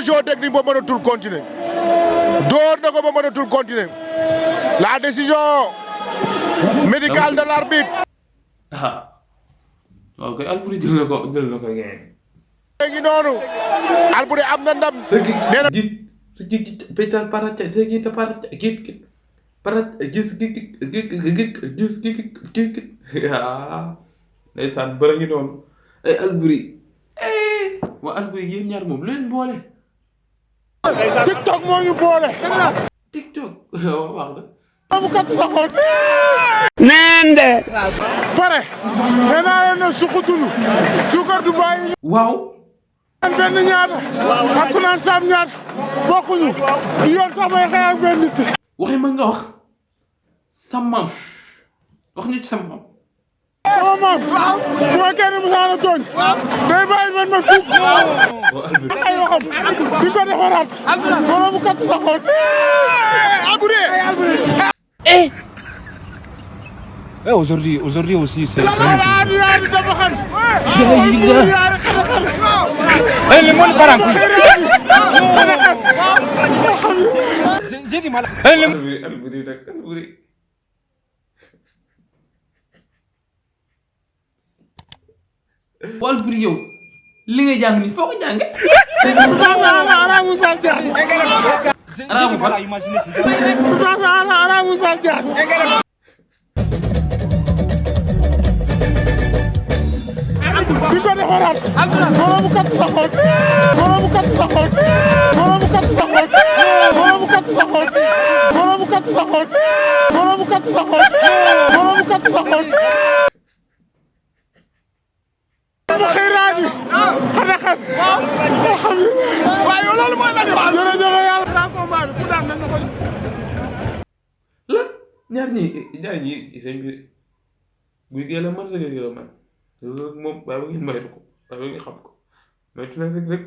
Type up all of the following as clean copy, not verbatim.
position technique ba mënatul continuer door na ko ba mënatul continuer la décision médicale de l'arbitre. ok Alboury jël na ko ngeen. léegi noonu Alboury am na ndam. nee na petal para seguita para gis ndeysaan bëra ngi noonu ay Alboury waa Alboury yéen ñaar moom leen boole. TikTok moo ñu boole. TikTok wax na. amu kat sa xol. nende. pare. nee naa leen ne suqutulu. suukar du bàyyi. waaw. benn ñaata. ak ku naan saam ñaata. bokkuñu. du yoon sax may xëy ak benn nit. waxi ma nga wax. sa maam. wax ñu ci sa maam. sama maam. bu ma kenn mu saana tooñ. day bàyyi man ma fuuf. ay waxam. di ko defaraat. wala mu kat sa xol. Alboury. Aujourd'hui aussi c'est le monde parent. J'ai dit mal. Alboury nag Alboury. Alboury yow li ngay jàng nii foo ko jàngee. Aramu Sall Diagne. Aramu fan. Aramu Sall Diagne. di ko defaraat. wala mu kat sa xol. wala mu kat sa xol. wala mu kat sa xol. wala mu kat sa xol. wala mu kat sa xol. wala mu kat sa xol. wala mu kat sa xol. mu xëy raadi. xanaa xam. alhamdulilah. waaye loolu mooy la di wax. jërëjëf yàlla. daa combat bi ku daan nan nga ko. la ñaar ñii seen biir buy gën a mën la gën a mën loolu moom waaye ba ngeen moytu ko waaye ba ngeen xam ko moytu na rek.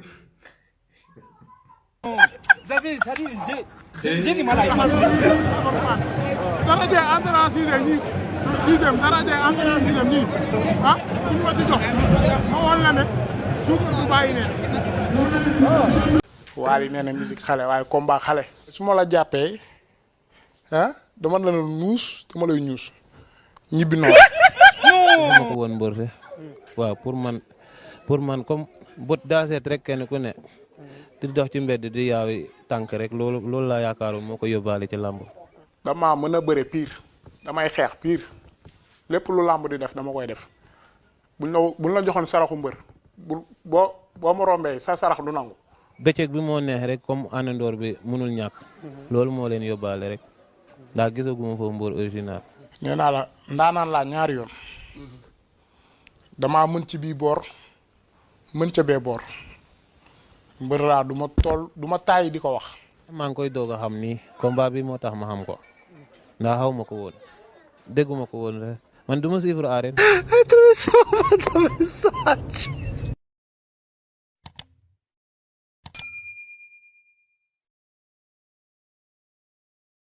J'ai dit mal. dara jee entrant sixième ñii sixième dara jee entrant sixième ñii ah ku ñu ma ci jox ma woon la ne suukar du bàyyi neex. Wally nee na musique xale waaye combat xale. su ma la jàppee ah dama la nuus dama lay ñuus ñibbi noonu. ma ko woon mbër waaw pour man comme bët daa seet rek kenn ku ne di dox ci mbedd di yaawi tànk rek loolu laa yaakaaru moo ko yóbbaale ci làmb. dama mën a bëre pire damay xeex pire lépp lu làmb di def dama koy def buñ la joxoon saraxu mbër boo ma rombee sa sarax du nangu. bëccëg bi moo neex rek comme àndandoor bi mënul ñàkk. loolu moo leen yóbbaale rek ndax gisaguma foofu mbër original. nee naa la ndaanaan laa ñaari yoon damaa mën ci bii boor mën ca bee boor mbër laa du ma tàyyi di ko wax. maa ngi koy doog a xam nii combat bi moo tax ma xam ko ndax xaw ma ko woon dégguma ko woon rek man du ma suivre arène.